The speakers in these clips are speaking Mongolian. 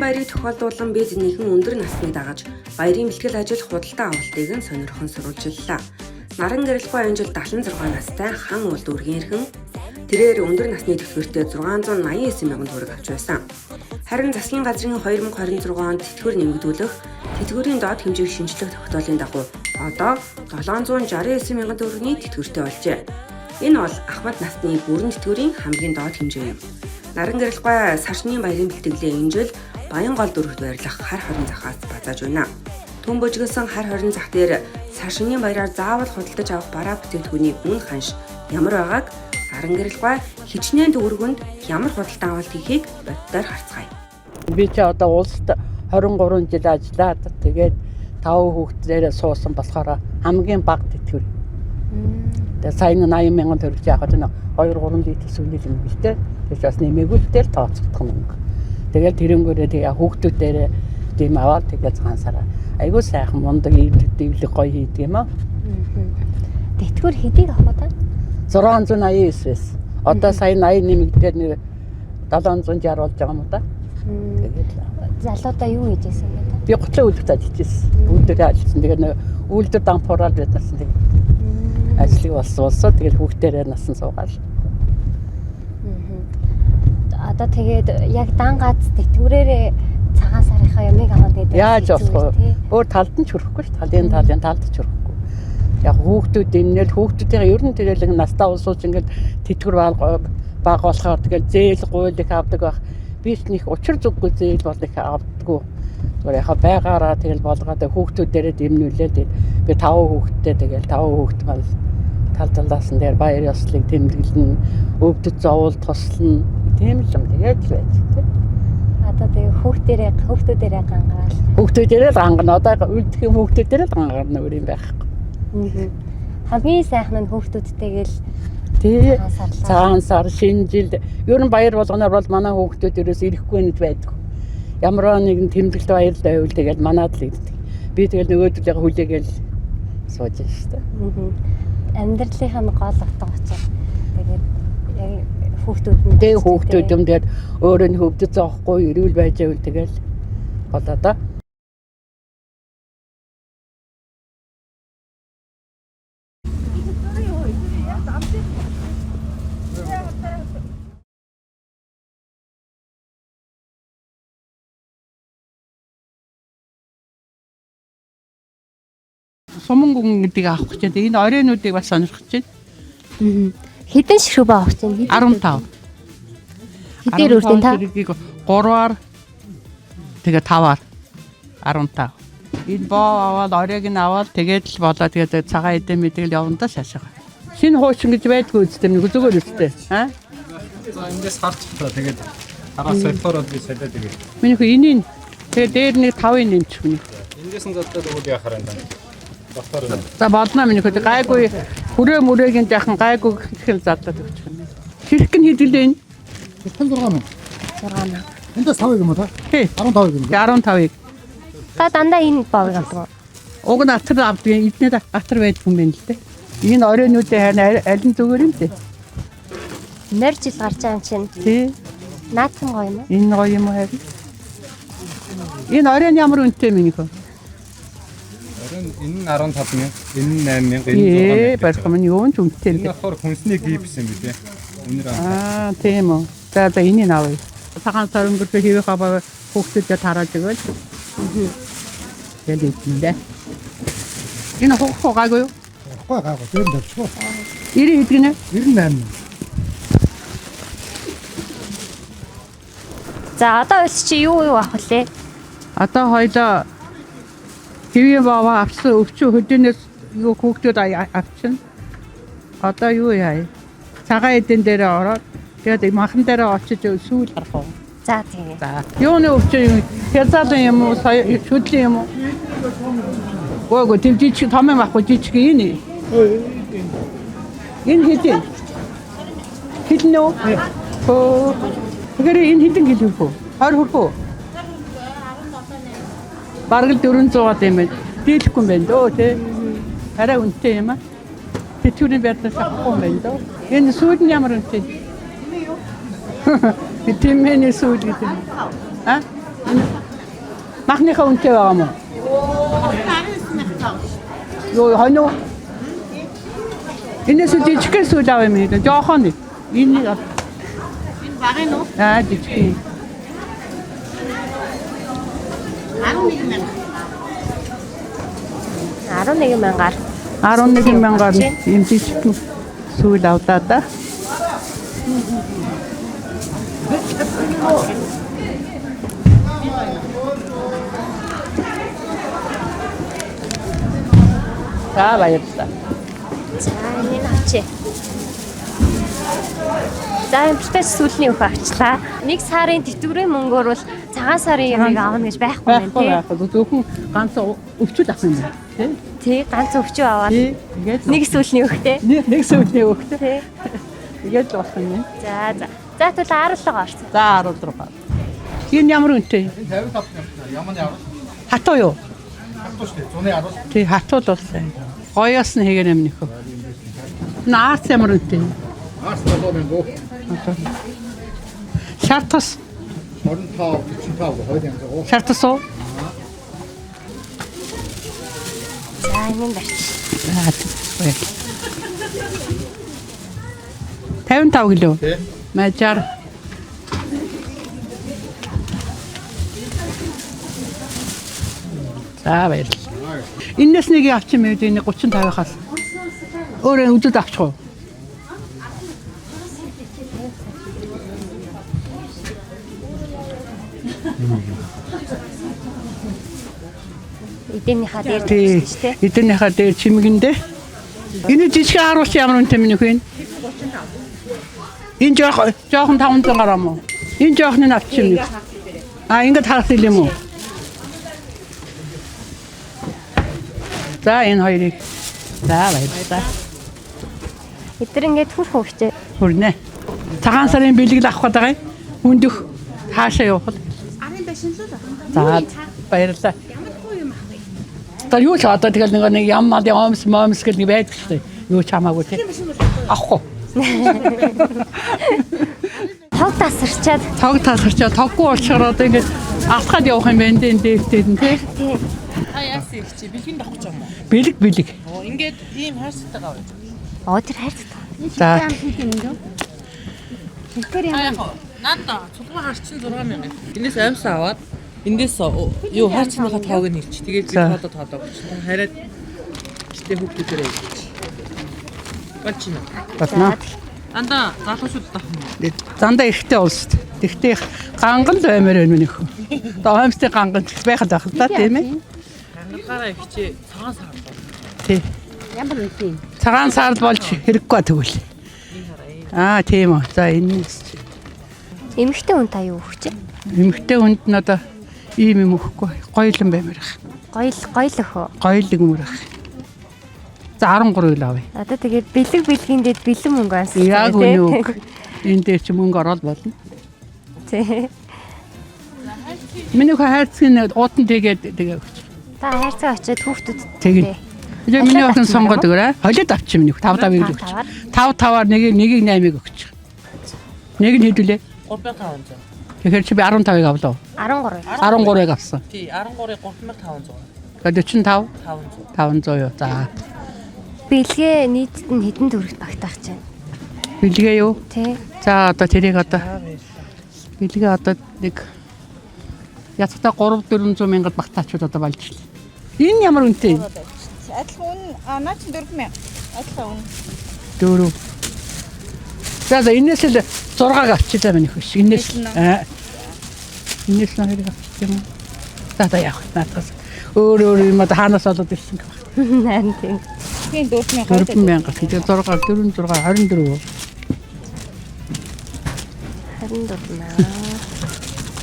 баярыг тохиолдуулан бид нэгэн өндөр насны дагаж баярын бэлтгэл ажил худалдан авалтыг нь сонирхон сурвалжиллаа. Наран гэрэлгүй энэ жил 76 настай хан уул дүүргийн эрхэн тэрээр өндөр насны тэтгэвртээ 689 мянган төгрөг авч байсан. Харин засгийн газрын 2026 онд тэтгэвэр нэмэгдүүлэх тэтгэврийн доод хэмжээг шинжлэх тогтоолын дагуу одоо 769 мянган төгрөгийн тэтгэвртэй болжээ. Энэ бол ахмад насны бүрэн тэтгэврийн хамгийн доод хэмжээ юм. Наран гэрэлгүй сар шинийн баярын бэлтгэлээ энэ жил Баян гол дүүрэгт байрлах хар хорин захаас базааж байна. Түн божигдсон хар хорин зах дээр сар шинийн баяраар заавал худалдаж авах бараа бүтээгдэхүүний үн ханш ямар байгааг наран гэрэлгүй хичнээн төгрөгөнд ямар худалдан авалт хийхийг боддоор харцгаая. Би чи одоо улсад 23 жил ажиллаад тэгээд 5 хүүхдээрээ суусан болохоор хамгийн бага тэтгэвэр. Тэгээд сая 80 мянган төгрөг яах вэ? 2 3 литр сүнэл юм бил тэ. Тэгээд бас нэмээгүй л дээр тооцогдох юм. Тэгээд тэрнгүүрээ тэгээ хүүхдүүдээрээ тийм аваад тэгээд цаансараа айгуу сайхан мундаг ивлэг дэвлэг гоё хийдэг юм аа. Тэтгэвэр хэдийг авах вэ? 689 байсан. Одоо сая 80 нэмэгдээд нэг 760 болж байгаа юм да. Тэгээд Залуудаа юу хийж байсан бэ та? би гутлаа үйлдвэрт ажиллаж байсан. Үйлдвэрээ ажилласан. Тэгээд нэг үйлдвэр дампуураад бид насан тэгээд ажлыг болсон болсон. Тэгээд хүүхдэрээ насан суугаал. Одоо тэгээд яг дан гац тэтгэврээрээ цагаан сарынхаа ямыг аваад гэдэг. Яаж болох вэ? Өөр талд нь ч хүрэхгүй ш. Талын талын талд ч хүрэхгүй. Яг хүүхдүүд ингээл хүүхдүүдийн ер нь тэгэл нэг настаа улсууч ингээл тэтгэвэр баг болохоор тэгэл зээл гуйл их авдаг байх. Би ч нэг учир зүггүй зээл бол их авдаггүй. Зүгээр яхаа байгаараа тэгэл болгоод хүүхдүүдээрээ дэмнүүлээ. Тэгээд би таван хүүхэдтэй тэгэл таван хүүхэд маань тал талаас нь дээр баяр ёслолыг тэмдэглэнэ, өвдөж зовуул туслана. Тийм л юм тэгээд л байж тээ. Одоо тэгээд хүүхдэрээ хүүхдүүдэрээ гангаал. Хүүхдүүдээрээ л гангана. Одоо үлдэх юм хүүхдүүдээрээ л гангарна өөр юм байхгүй. Хамгийн сайхан нь хүүхдүүдтэйгээ л Тий. цагаан сарлаа. Цагаан сар, шинэ жил ер нь баяр болгоноор бол манай хүүхдүүд ерөөс ирэхгүй нэг байдаг. Ямар нэгэн тэмдэглэл баяр л байвал тэгэл манад л ирдэг. Би тэгэл нөгөөдөлөө хүлээгээл сууж шүү дээ. Амьдралынх нь гол утга учир. Тэгээд яг хүүхдүүд нь Тэгээ хүүхдүүд юм тэгээд өөрөө нь хөвдөж зоохгүй эрүүл байж байвал тэгэл болоо доо. Суман гүн гэдгийг авах гэж байна. Энэ оройнуудыг бас сонирхож байна. Хэдэн ширхэг авах чинь? 15. Хэдээр өртөн та? Тэргийг 3-аар тэгээ 5-аар 15. Энэ боо аваад оройг нь аваад тэгээд л болоо тэгээд цагаан эдэн мэдэл явна да шашаа. Шинэ хуучин гэж байдгүй үстэй нэг зүгээр үстэй. Аа? За эндээс харчих та тэгээд дараа солихоор би солиод өгье. Миний хөө энийг тэгээ дээр нэг 5-ыг нэмчих миний. Эндээс нь задлаад өгвөл яхаар энэ. Болохоор байна. За болно миний хөө гайгүй хүрээ мүрээгийн жаахан гайгүй гэх задлаад өгчих юм. Хэрэг нь хэдэлээ энэ? 6 мянга. 6 мянга. Эндээс 5 юм уу та? Тий. 15 юм. 15-ыг. Та дандаа энэ боовыг авдаг уу? Уг нь атар авдаг. Эднэр атар байдаг юм байна л дээ. Энэ оройнуудын харин аль нь зүгээр юм бэ? Морь жил гарч байгаа юм чинь. Тий. Наадсан гоё юм уу? Энэ гоё юм уу харин? Энэ оройн ямар үнэтэй минь хөө? Оройн энэ нь 15 мянга, энэ нь 8 мянга, энэ нь 6 Ээ, мянга. барих юм юу ч үнэтэй юм Энэ бэ? болохоор хүнсний гипс юм би тий. Үнэр аа. Аа, тийм үү. За за энийг авъя. Цагаан сар өнгөрсөө хэвийн хаваа хүүхдүүдэд тарааж өгöl. Тэгэл идэн дээ. Энэ хөх хөө гайгүй юу? Гой гайгүй. Тэр нь тавьчихгүй. 90 хэдгэнэ? 98 мянга. За одоо үл чи юу юу авах вүлээ? Одоо хоёлоо хэвийн баваа авсан өвчөө хөдөөнөөс юу хүүхдүүд авчин. Одоо юу яа? Цагаан эдэн дээр ороод тэгээд махан дээр очиж сүүл харах уу? За тэгээ. За. Юуны өвчөө юм? Хязаалan юм уу? Соёо шүдлийн юм уу? Гөө гөө тэр жижиг том юм ахгүй жижиг энэ. Энэ хэдэн? Хилнэ үү? Хөө. Тэгэхээр энэ хэдэн кило хөх үү? 20 хүрэх үү? Бараг л 400 юм байна. Дийлэхгүй юм байна дөө тий. Арай үнэтэй юм аа. Тэтгэврийн байдлаас авахгүй юм байна дөө. Энэ сүйд нь ямар үнэтэй? Тэмээний сүйд гэдэг. А? Энэ Махныхаа үнэтэй байгаа юм уу? Юу хонь уу? Энэс жижигхэн сүүл аваа юм ээ. Жохон нэг. Энэ нэг. Энэ багын уу? Аа жижигхэн. 11 мянга. 11 мянгаар. 11 мянгаар юм жижигхэн сүүл авлаа да. За баярлалаа. За энийг авчи. За эмчтэй сүүлийн өх авчлаа. Нэг сарын тэтгэврийн мөнгөөр бол цагаан сарын юмыг авна гэж байхгүй юм Байхгүй тий. байхгүй. Зөвхөн ганц өвчл авах юм байна. Тий. Тий, ганц өвчөө аваад Тий. Тэгээд нэг сүүлийн өхтэй. нэг нэг сүүлийн өгтэй. Тий. Тэгээд л болох юм. За за. За тэгвэл 10 орсон. За 16. Энэ ямар үнэтэй? Энэ 55 мянга. Ямар ямар Хатуу юу? хатуу шүү дээ. Зуны 10. Тий, хатуу л болсон. Гоёос нь хийгэр юм нөхөө. Наац ямар үнэтэй? Аас 7 мянга. Шар тус, 25 45 хоёр янз уу. шар тус уу? За энийг барьчих. Аа, гоё. 55 гэлөө. Тий. Мажар. За баярлалаа. Энэс нэг авчих юм ээ энэ 35-аас. Өөрөө үзээд авчих уу? Эдэнийхаа дээр Тий. тавьчихсан шүү дээ. Эднийхээ дээр чимгэндээ. Энэ жижиг харуулч ямар үнэтэй минь нөхөн? Энэ жоох жоохон 500 гараа мó. Энэ жоохны нь авчих юм. А ингээд харах юм уу? За энэ хоёрыг. За баярлалаа. Эдгээр ингээд хүрх хөвчээ. Хүрнэ. Цагаан сарын бэлэг л авах гэдэг юм. Хүндэх хаашаа явах вэ? Арын байшинлал. За баярлалаа. За юу ч одоо тэгэл нэг нэг ям мал омс момс гэл нэг байдаг шүү дээ. Юу ч хамаагүй тий. Авахгүй. Тог тасарчаад Тог тасарчаа тоггүй болчихоор одоо ингээд алхаад явах юм байна дээ энэ дээвтэй нь тий. тий. Та яасан их чи бэлгийн авах гэж юм уу? Бэлэг бэлэг. Оо ингээд ийм хайрцагтайгаа авъя. Оо тэр хайрцагтай. За Тэр Та яг надаа цулгуун харчин 6000. Эндээс амьс аваад эндээс юу хайрцагныхаа тоог нь хэлчих. Тэгээд би За. тоолоо тоолоо өгч. Хараад чтэй хүүхдүүдээрээ хэлчих. Болчихно. болно. Дандаа залуучууд авах юм уу? Дандаа эрэгтэй улс. Тэгтээ их ганган л баймаар байна минь өхөө. Одоо хомстой ганган ч байхад байх л да тийм ээ. Гангаргаараа их чи цагаан сар бол. Тий. Ямар үнэтэй юм? Цагаан сард болж хэрэггүй тэгвэл. Аа тийм үү. За энэ Эмэгтэй хүн та юу өгч? эмэгтэй хүнд нь одоо ийм юм өгөхгүй. Гоёлон баймаар их. Гоёл гоёл өхөө. Гоёлог өмөр ах. За 13 л авъя. Одоо тэгээд бэлэг бэлгийн дэд бэлэн мөнгө авсан. Яг үнэ үг. Энэ дээр чи мөнгө ороод болно. Тий. Миний хайрцаг нь уутан тэгээд тэгээ өгч. Та хайрцаг очиод хүүхдүүд Тэгнь. Тэгээ миний охин сонгоод өгөөрэй. Холиод авчих миний 5 5-ыг л өгч. 5 5-аар нэг нэгийг 8-ыг өгч. Нэг нь хэдүүлээ. 3500. Тэгэхээр чи би 15-ыг авлаа. 13. 13-ыг авсан. Тий 13-ыг 3500. Тэгэхээр 45 500. 500 юу. За. Бэлгээ нийтд нь хэдэн төгрөгт багтаах чинь? Бэлгээ юу? Тий. За одоо тэрийг одоо бэлгээ одоо нэг яцтай 3 400 мянгад багтаачуд одоо болж ирлээ. Энэ ямар үнэтэй юм? Адилхан үн а наа чи 4000. Адилхан үн. Дөрөв. За за энэс л 6-аг авчилаа минь хөөш. Энэс аа. Энэс нь хэрэг авчих юм уу? За за яах вэ? Наадаас өөр өөр юм одоо хаанаас олоод ирсэн гэх вэ? Харин тийм. Тийм 4000. 4000 гэдэг 6 4 6 24. 24 мянга.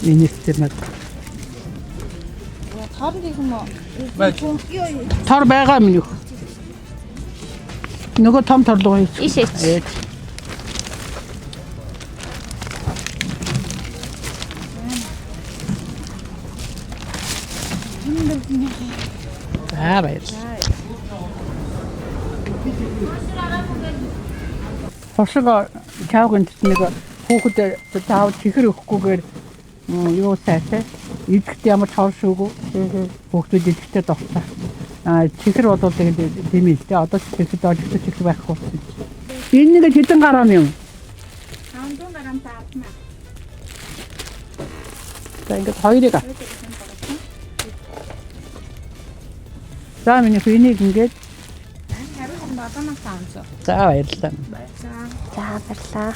Энэс тэр над. Хооронд их юм уу? Тор байгаа минь хөө. Нөгөө том торлогоо хийчих. Иш эч. Ээ. За баярлалаа. Хошиг чавгын нэг хүүхэд заавал чихэр өгөхгүйгээр юу сайтай. Идэхт ямар ч хор шүүгүү. Хүүхдүүд идэхтэй дуртай. Аа чихэр бол тэгээд тийм л дээ. Одоо ч чихэр олигтой чихэр байхгүй болсон. Энэ нэг хэдэн грамм юм? 500 грамм та 10,000. За ингээд хоёрыг авч. За миний хүү энийг ингээд 27,500. за баярлалаа. За баярлалаа.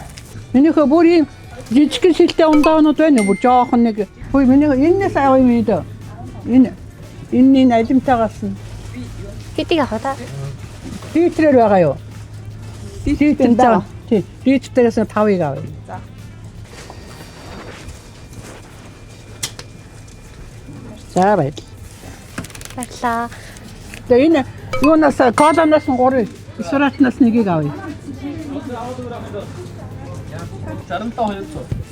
Миний хөө бүр ийм жижигхэн шилтэй ундаанууд байна уу? Бүр жоохон нэг. Хөөе миний энэс авъя миний дөө. Энэ энэ энэ алимтаагаас нь Хэдийг авах вэ та? литрээр байгаа юу? Литр за. Тий. Литрээс нь 5-ыг авъя. За. За баярлалаа. Баярлалаа. Тэгээ энэ юунаас колоноос нь 3, Суратнаас нэгийг авъя. 67 200.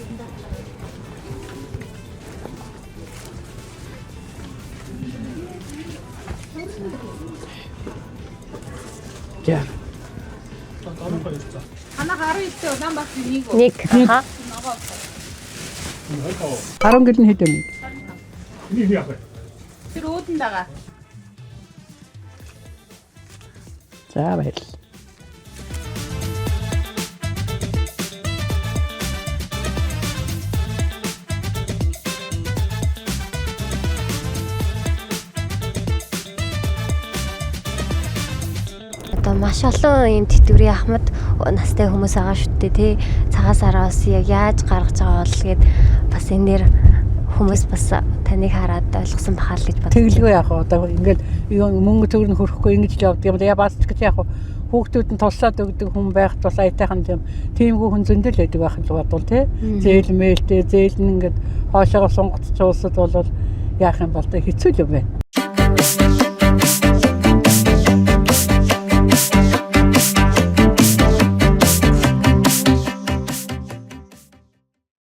За. Нэг. Аха. 10 гэл нь хэд юм бэ? Энийг яах вэ? Тэр үүдэн байгаа. За баярлалаа. Одоо маш олон ийм тэтгэврийн ахмад настай хүмүүс байгаа шүү дээ тий. Цагаан сараас яг яаж гаргаж байгаа бол гээд бас энэ нэр хүмүүс бас таныг хараад ойлгосон бахаа л гэж бодсон. Тэгэлгүй яах вэ? Одоо ингээд юу мөнгө төгрөг нь хөрөхгүй ингэж л явдаг юм да. Я бас ч гэж яах вэ? Хүүхдүүд нь туслаад өгдөг хүн байх тул аятайхан тийм тиймгүй хүн зөндөл байдаг байх юм бодвол тий. Зээл мэлтэй, зээл нь ингээд хоошоогоо сунгацч улсад бол яах юм бол тэ хэцүү л юм байна.